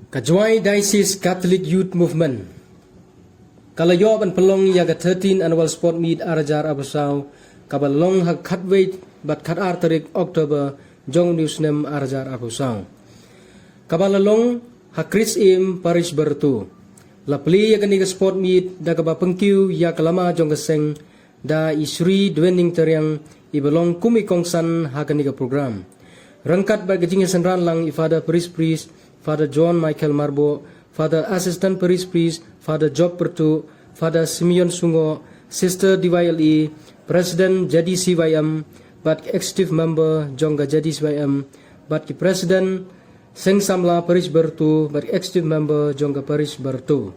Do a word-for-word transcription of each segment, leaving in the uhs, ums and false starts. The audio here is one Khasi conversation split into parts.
Ka Jowai Diocese Catholic Youth Movement ka la ïoh ban pynlong ïa ka thirteen Annual Sport Meet ar hajar arphew saw, kaba la long ha ka khatwei bad khatar tarik October jong une u snem ar hajar arphew saw, kaba la long ha Christ Aim Parish Barato. La plie ïa kane ka Sport Meet da kaba pynkiew ïa ka lama jong ka seng da i Shri Dwenning Tariang, iba long kum i kongsan ha kane ka program, ryngkat bad ka jingsynran lang i Father Parish Priest, Father John Michael Marbo, Father Assistant Parish Priest, Father Job Pertu, Father Simeon Sungo, Sister D Y L E, President J D C Y M, bad ka Executive Member jong ka J D C Y M, bad ki President Seng Samla Parish Barato, bad ka Executive Member jong ka Parish Barato.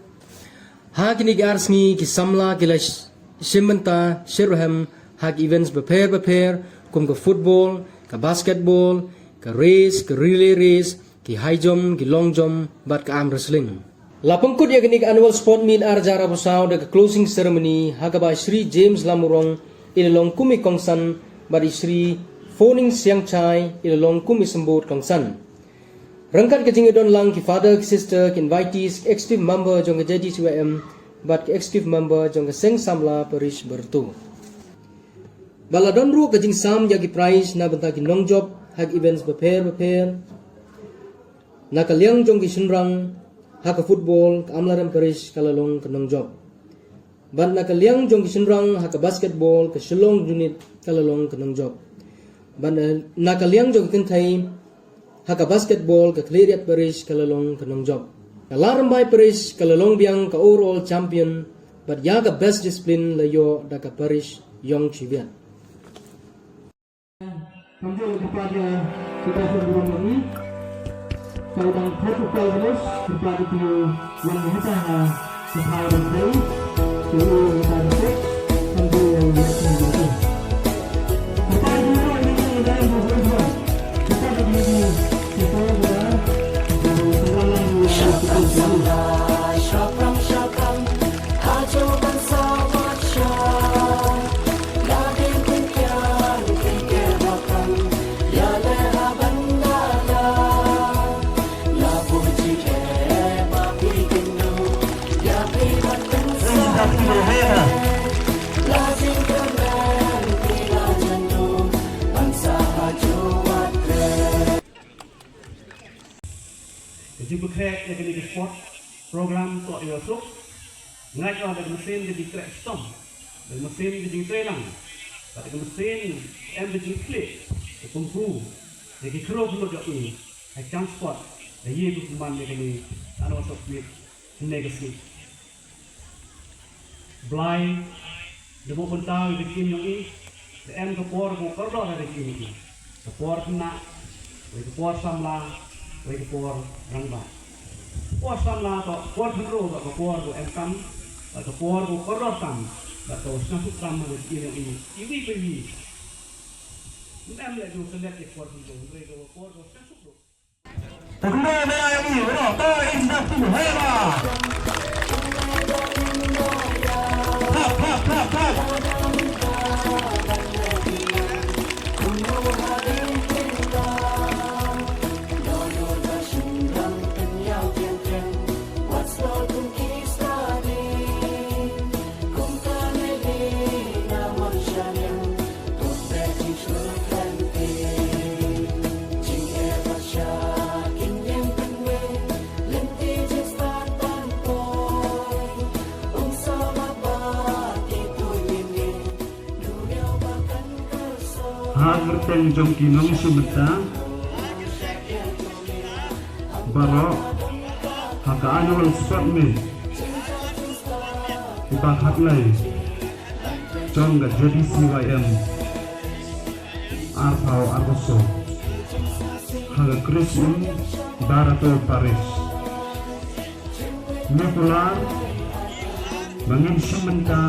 Ha kine ki ar sngi ki samla ki la sh-, shim bynta shitrhem ha ki events bapher bapher, kum ka football, ka basketball, ka race, ka relay race, ki high jump, ki long jump, bad ka arm wrestling. La pynkut ïa kane ka Annual Sport Meet ar hajar arphew saw da ka closing ceremony, ha kaba Shri James Lamurong i la long kum i kongsan, bad i Shri Phoning Siangchai i la long kum i symbud kongsan, ryngkat ka jingïadon lang ki Father, ki Sister, ki invitees, ki Executive Member jong ka J D C Y M, bad ki Executive Member jong ka Seng Samla Parish Barato. Ba la don ruh ka jingsam ïa ki prize na bynta ki nongjop ha ki events bapher bapher. Na ka liang jong ki shynrang, ha ka football, ka Amlarem Parish ka la long ka nongjop. Bad na ka liang jong ki shynrang, ha ka basketball, ka Shillong Unit ka la long ka nongjop. Bad, eh, na ka liang jong ki kynthei, ha ka basketball, ka Khliehriat Parish ka la long ka nongjop. Ka Ladrymbai Parish ka la long biang ka overall champion, bad ïa ka best discipline la ïoh da ka Parish Yong Chiviat. Ka jingpynkhreh ïa kane ka sport program toh ïa u suk. Nga ïoh da ka mynsiem ka jingtrei shitom, da ka mynsiem ka jingtrei lang, bad da ka mynsiem em ka jingkhleh, ka pynku ïa ki khroo khyndiat jong ngi ha ka sport, da ïa ka pynman ïa kane ka annual sport meet hynne ka sngi. Blei da buh bynta ïa ka jingim jong ngi, da em ka por ka kordor ha ka jingim jong ngi. Ka por khynnah, wei ka por samla, wei ka por rangbah. Ka por samla toh ka por khynroo, toh ka por ka em tam, bad ka por ka kordor tam, bad ka sngewsuk tam ha ka jingim jong ngi iwei pa iwei. Ym em leh jong ka leh ïa ka por khynroo, hynrei ka por ka sngewsuk. Ha kyrteng jong ki nongshim bynta baroh ha ka annual sport meet kiba khatlai jong ka J D C Y M arphew arphew saw ha ka Christ Inn Barato Parish. Ngi kular ba ngin shim bynta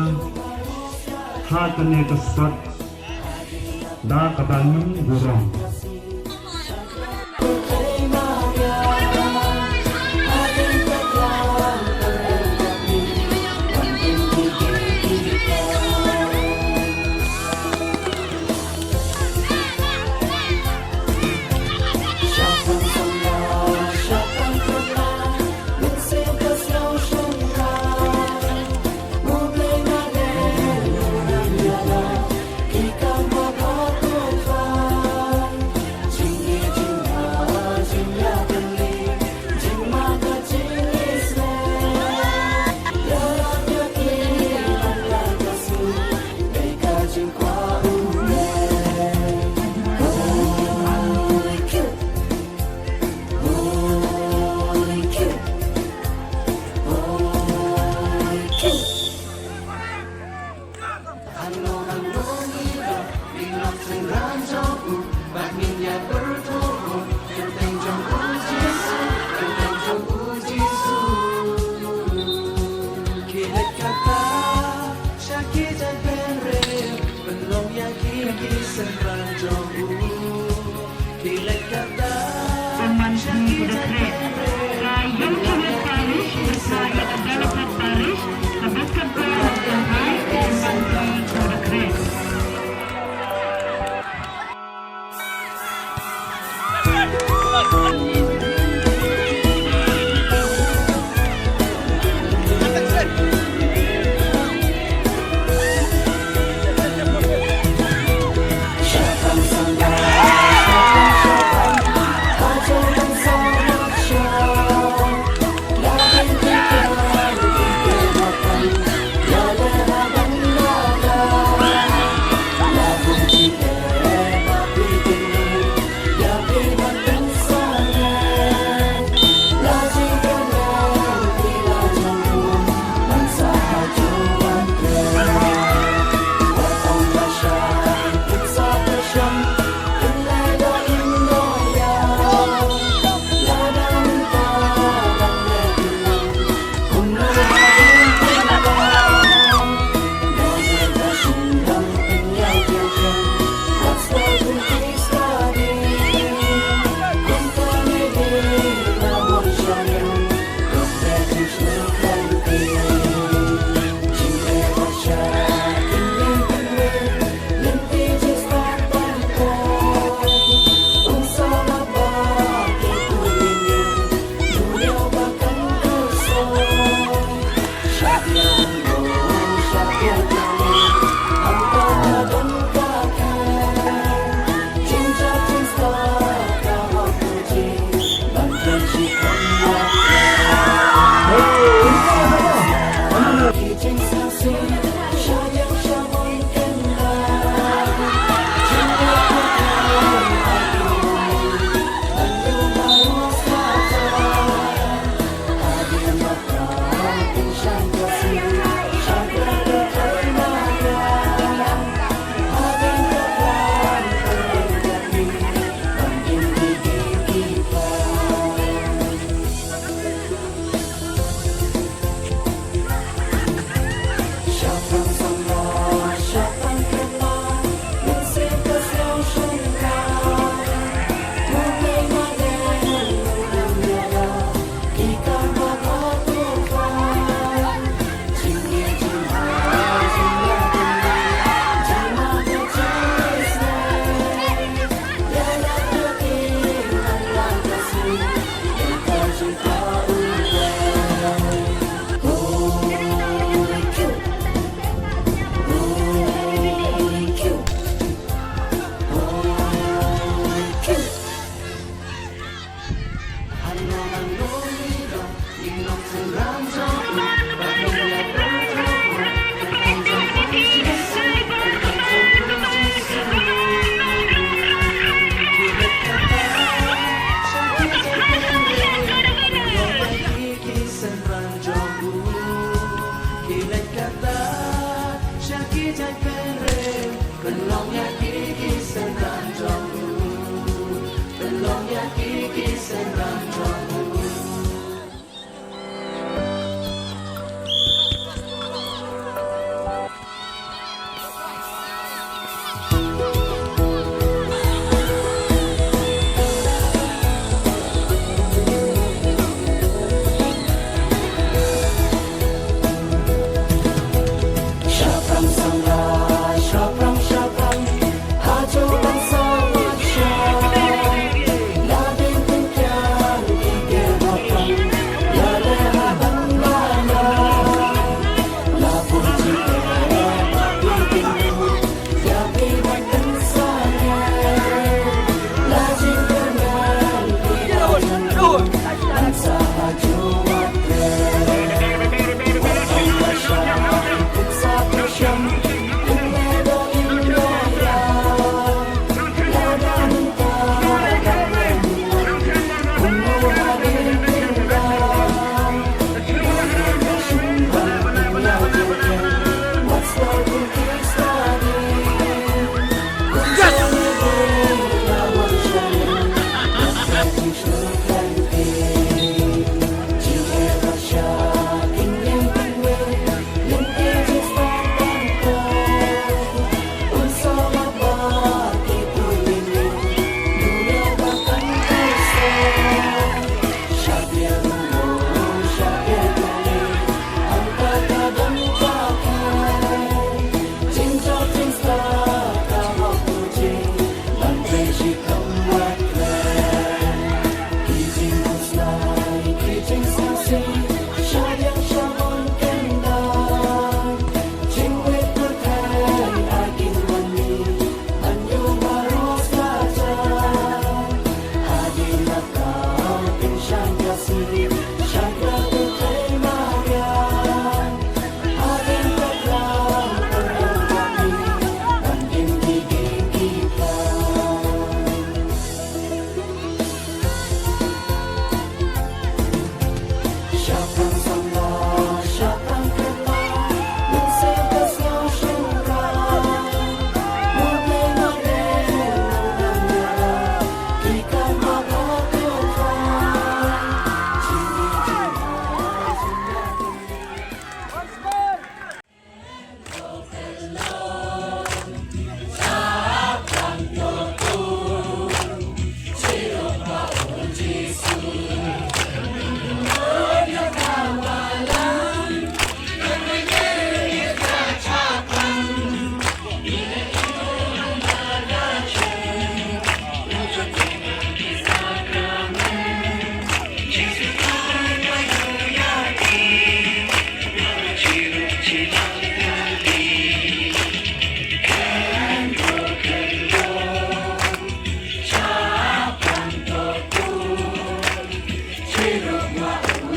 ha kane ka sport da kaba ngin burom.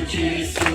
Jisu